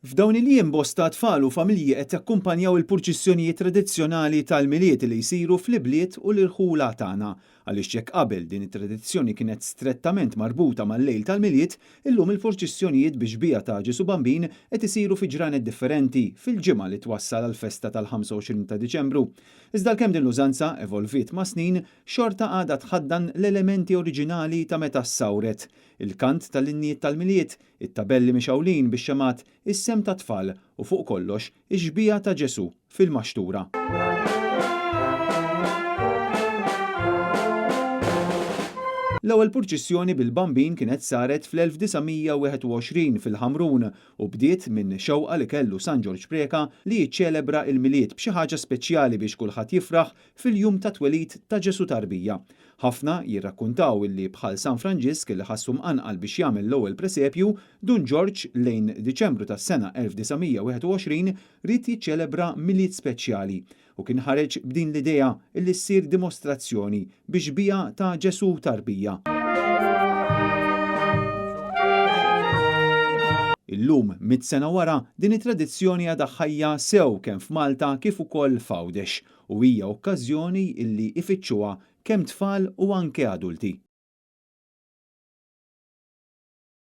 F'dawn il-jiem bosta tfal u familji qed jakkumpanjaw il-purċissjonijiet tradizzjonali tal-Milied li jsiru fl-ibliet u l-irħula tagħna. Għaliex jekk qabel din it-tradizzjoni kienet strettament marbuta mal-lejl tal-Milied, illum il-purċissjonijiet bi xbieha ta' Ġesù Bambin qed isiru fi ġranet differenti fil-ġimgħa li twassal għall-festa tal-25 ta' Diċembru. Iżda għalkemm din l-użanza evolviet mas-snin, xorta għadha tħaddan l-elementi oriġinali ta' meta ssawret. Il-kant tal-innijiet tal-Milied, it-tabelli mixgħulin bix-xemgħat, is-sehem tat-tfal u fuq kollox ix-xbieha ta' Ġesù fil-maxtura. L-ewwel purċissjoni bil-Bambin kienet saret fl-1921 fil-Ħamrun u bdiet minn xewqa li kellu San Ġorġ Preca li jiċċelebra l-Milied b'xi ħaġa speċjali biex kulħadd jifraħ fil-jum tat-twelid ta' Ġesù tarbija. Ħafna jirrakkuntaw illi bħal San Franġisk li ħassu mqanqal biex jagħmel l-ewwel presepju, Dun Ġorġ lejn Diċembru tas-sena 1921 ried jiċċelebra Milied speċjali u kien ħareġ b'din l-idea illi ssir dimostrazzjoni bi xbieha ta' Ġesù tarbija. Illum, mitt sena wara, din it-tradizzjoni għadha ħajja sew kemm f'Malta kif ukoll f'Għawdex u hija okkażjoni illi ifittxuha kemm tfal u anke adulti.